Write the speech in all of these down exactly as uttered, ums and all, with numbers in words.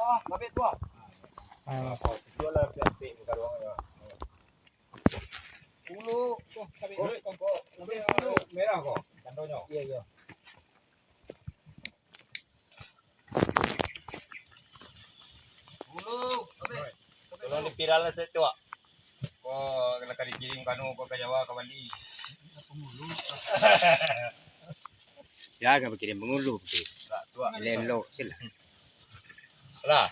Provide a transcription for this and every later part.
Ah, sabik tu ah. Ah. Apa? Jual lah, sabik muka ruang aja. Dulu, tuh, sabik. Kok, kok, sabik dulu. Merah kok, kantongnya. Iya, iya. Dulu, sabik. Kalau di viral lah, saya cuak. Kok kena kali kirim kanu, kok ke Jawa, ke Bali. Ya, kan berkirim pengulu, berkirim. Elok, elok, sila. Lah.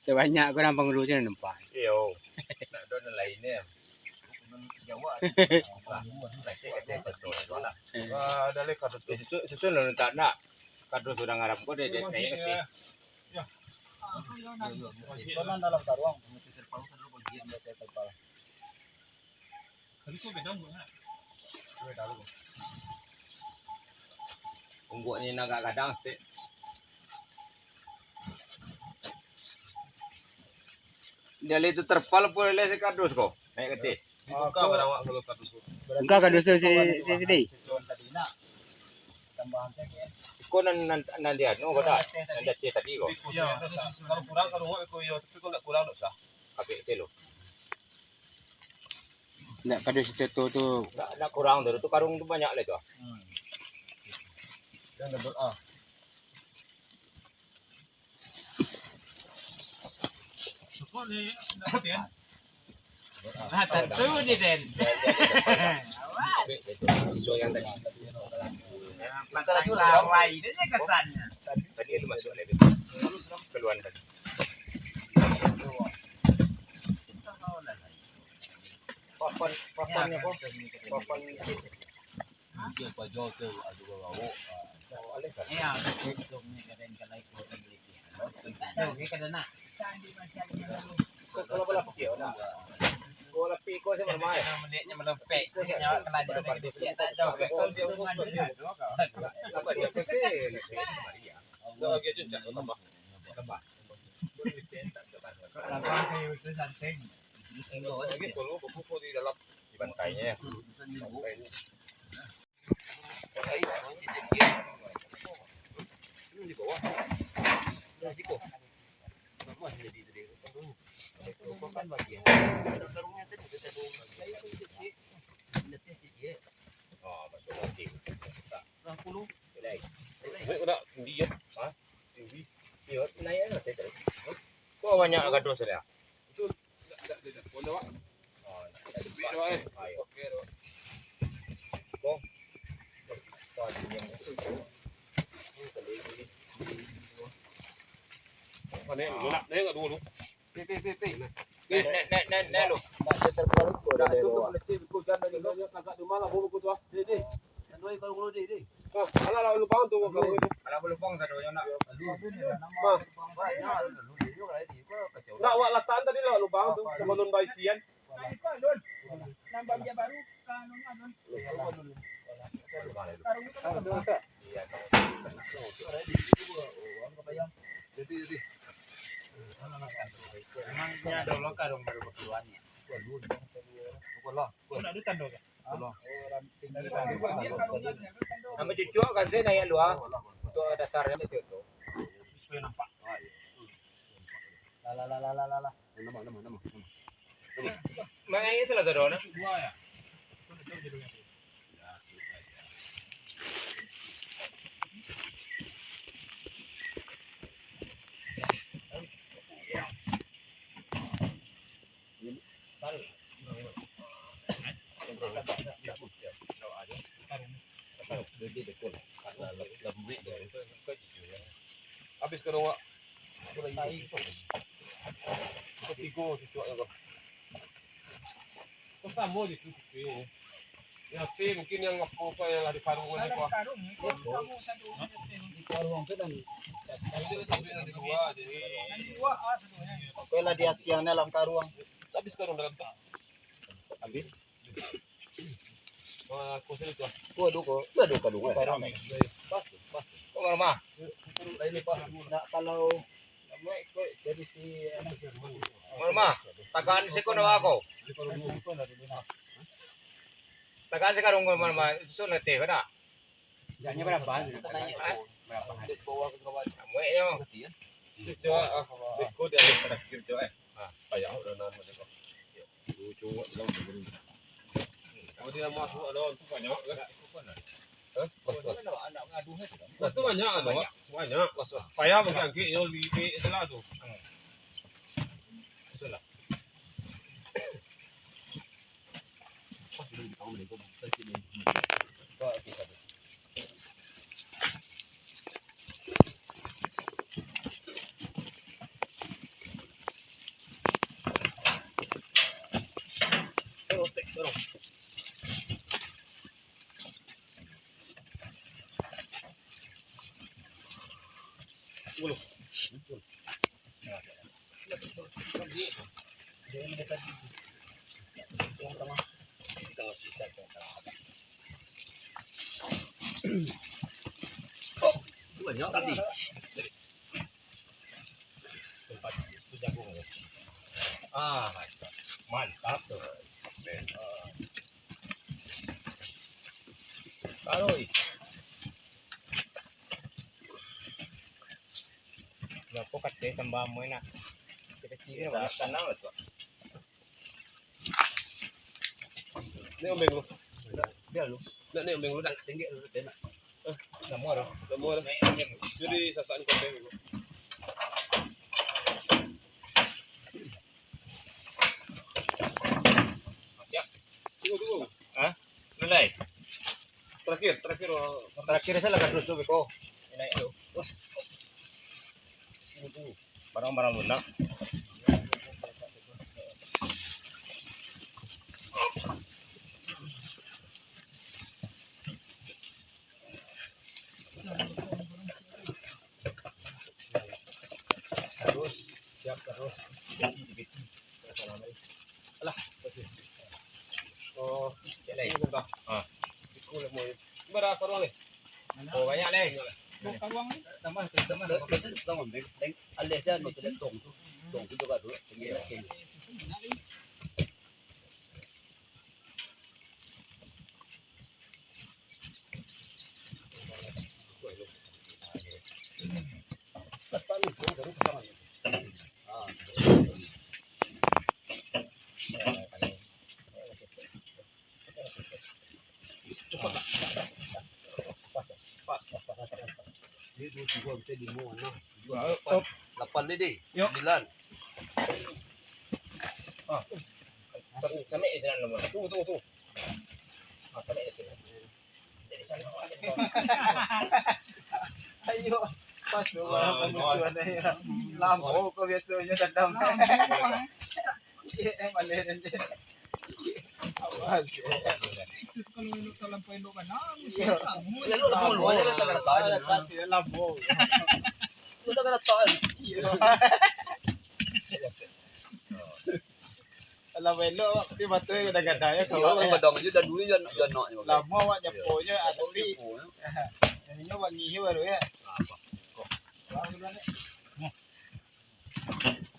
Sebanyak kurang pengulu je nampak. Iyo. Nak don lain ni. Jawa. Lah, cek kata betul lah. Wah, dah leh kado tu. Susun, susun lah tak nak. Kado sudah ngaram kau deh, deh, saya ngerti. Konon dalam karuang, mesti terpalu dulu bagian dia saya terpalu. Tadi kau beda buat nak? Beda dulu. Ungguk ni agak gadang sikit. Dia leh tu terpal pun leh si kardus ko. Naik ke atas. Buka barang awak kalau kardus tu. Buka kardus tu si, si, si, si. Iko nan, nan, nan dia, no, kau tak? Nan dia tadi ko. Iyo. Kalau kurang, kalau awak iko, iyo, tapi kalau tak kurang, tak usah. Pakai selo. Nak kardus itu tu, tu. Nak, nak kurang tu, tu karung tu banyak lah tu. Hmm. Jangan double A. Nah, tentu ni, Den. Itu yang tadi. Patah lagi lah. Rawai dia je kesannya. Tadi itu masuk lagi. Keluar tadi. Papan, papan apa? Papan. Mungkin pajual tu ada bawa. Iya, betul, betul, punya kadang kalau ikut kan beli. Betul, betul. Kalau bola pakai, bola pi ko saya main. Menitnya melempek. Nyawa kena jadi dia tak tahu. Betul, dia umur tu. Apa dia pakai? Dia lagi tu tak tambah. Tambah. Kalau saya itu santai. Lagi kalau buku di dalam di bantainya. Kok banyak gaduh sudah? Nek, nek, nek, nek, dulu. Pi, pi, pi, pi. Nek, nek, nek, nek, nek, lu. Nak dia terkeluar itu, dah, dia itu lewat. Betul, betul, betul. Jangan, jangan, jangan, kagak di mana, bawa begitu, ah. Dek, dek. Yang dua, kalau dulu, dek, dek. Ah, alah, lalu bang tu, kalau itu. Alah, belum bang, satu, yo, nak. Mah. Nak awak latan tadi lah, lubang tu, sebelum baisian. Nambah dia baru, kanunya, Don. Karung itu kan. Jadi, jadi. Emangnya dulu karung baru berduaan ya? Bukan lah. Bukan ada tanda kan? Nama cucuk kan saya naik luar. Untuk dasarnya cucuk tu. Supaya nampak. Lah, lah, lah, lah, lah, lah. Nama, nama, nama, nama. Mangai salah tu, Don. Habis ka awak. Ketigo cucuk ko. Samo je tu cucuk. Ya, si mungkin yang apa, apa yang lah di karung ni, apa? Di karung tu dan. Di luar, jadi. Apa lah dia siang dalam karung. Habis karung dalam tu. Habis. Wah, aku sini tu. Waduh, kok. Waduh, kalung, eh. Pas, pas. Kok rumah? Ini, Pak. Nak kalau jadi si anak rumah. Takan siko nawa ko. Takan sekarang kau mana-mana, itu nanti kau nak. Jangan berapa? Berapa? Muek yo. Itu cowok, ah, beko dia ada terakhir cowok, eh. Ah, payah udah nang macam tu. Itu cowok bilang begini. Oh, dia masuk ada tu banyak kan? Hah? Nah, tu banyak ada, banyak. Payah bagi angkik yo, libik je lah tu. Itulah. Oh, banyak tadi. Tempat itu jagung ya. Ah, mantap tu. Taruh. Lapo kateh tambah amuah nak. Kecil-kecil lah. Sanang lah tu. Ni ombeng lu. Biar lu. Nak ni ombeng lu dah. Tinggi lu dah nak. Eh, nama dah. Nama dah. Jadi sasaran kau ombeng lu. Ya. Tunggu, tunggu. Hah? Nilai. Terakhir, terakhir. Terakhir salah kan dulu beko. Naik tu. Barang-barang lunak. Terus, siap terus. Alah, oh, cek lai. Ah. Bara karuang ni? Oh, banyak lai. Karuang ni? Tambah, tambah. Tambah, tambah. Alih jan, macam tong tu. Tong tu juga tu. Tinggi lah, tinggi. Lapan ni, Di. Yo. Sembilan. Ah. Sampai di sana, Bang. Tunggu, tunggu, tunggu. Ah, sampai di sini. Jadi, sana, Bang. Ayo. Pas tu, Bang. Lamo kau biasanya dandam. Iya, eh, balik nanti. Awas. Itu kalau elok, terlampau elok kan. Ah, iya. Elok lamo, lamo, elok tak kena tahan. Lamo. Elok tak kena tahan. Iya. Alah, elok, tapi mata yang gadang-gadang, ya, kalau, kalau gadang je dah dulu, ya, ya, nak je. Lamo awak nyapo je, ah, tapi nyapo, ya. Yang ini wangi je baru, ya. Apa? Kok? Baru dah ni.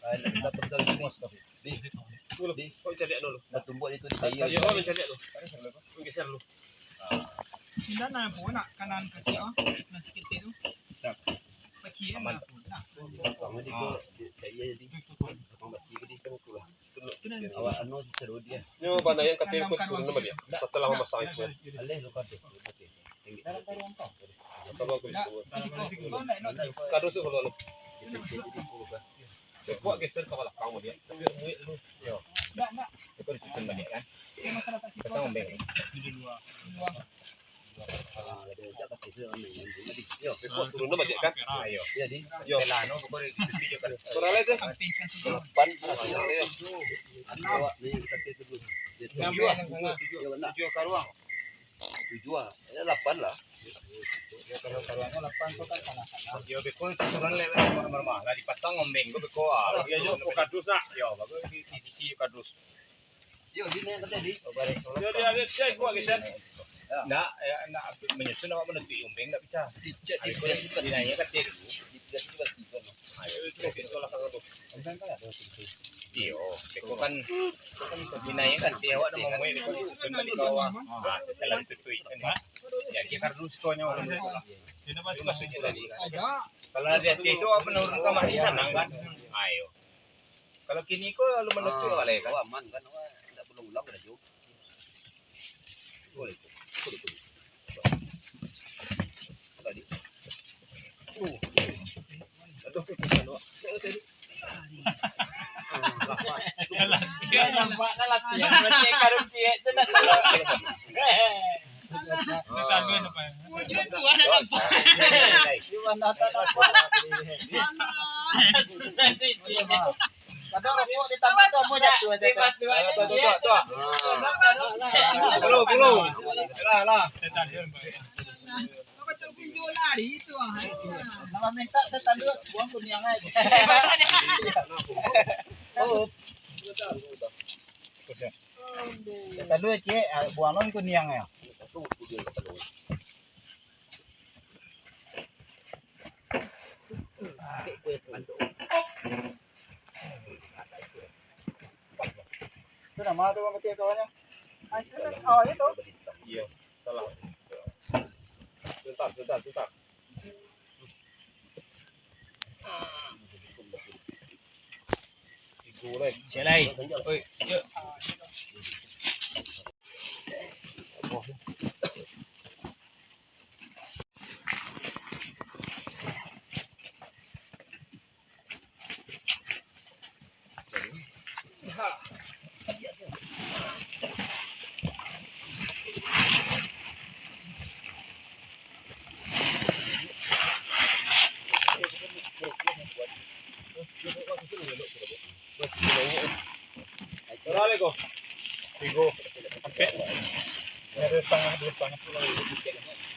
Ah, nak minta pegang semua sekali. Di, di. Dulu, di. Kau cari dulu. Batumbuk itu di kayu. Ayo, kau cari dulu. Geser dulu. Indak nak apa nak kanan kaki, ah. Nah, sikit tu. Siap. Kaki, ya, aman. Nah. Kamu di tu, kayu di. Kamu mati ke di kamu tu lah. Awak anu seru dia. Nyo bana yang kata ikut turun nama dia. Setelah memasak itu. Aleh lu kata. Kalau aku di sini. Kado sih kalau lu. Kuat geser ke belakang dia. Tapi muik lu. Yo. Itu dicucun balik kan. Kita ngombe. Yo, kuat turun balik kan. Ayo. Jadi. Yo. Bela no pokok di sini kan. Berapa itu? Pan. Tujuh. Tujuh karuang. Tujuh ah. Ya, lapan lah. Ya, kalau karuangnya lapan tu kan panas-panas. Yo, beko itu turun lewat rumah-rumah. Lah dipasang ombeng tu beko ah. Yo, yo, kok kadus ah. Yo, bagus di sisi kadus. Yo, di mana tadi? Yo, dia ada cek kuat kita. Nak, ya, nak menyusun awak menutup ombeng tak bisa. Cek di sini. Dinaikkan tadi. Ayo, itu sekolah kalau tu. Iyo, beko kan, beko kan dinaikkan tadi awak nak mamuai beko tu. Kawan. Ah, jalan tutup itu ni. Ya, kita harus konyo orang itu lah. Itu maksudnya tadi kan. Kalau di hati itu apa nurun kamar di sana kan? Ayo. Kalau kini ko lalu menuju Ah, balik kan? Aman kan? Tidak perlu ulang dah, Ju. Boleh, boleh, boleh. Tadi. Oh. Aduh, aduh. Tadi. Nampak dah lah, tiang. Berarti karung tiang tu nak tolong. Wujud tu anak nampak. Di mana tak nampak? Kadang rokok di tangan tu, amuah jatuah aja tu. Tuh, tuh, tuh, tuh. Puluh, puluh. Lah, lah. Nama minta tetanduk, buang kuniang aja. Oh. Tetanduk, cik, ah, buang lah kuniang ya. Itu nama tu, Bang Ketia, kawannya? Ah, itu kan awalnya tu. Iya, salah. Sebentar, sebentar, sebentar. Tigo lai. Cek lai. Oi, yuk. Berapa ko? Tigo. Oke. Dari setengah, dua setengah.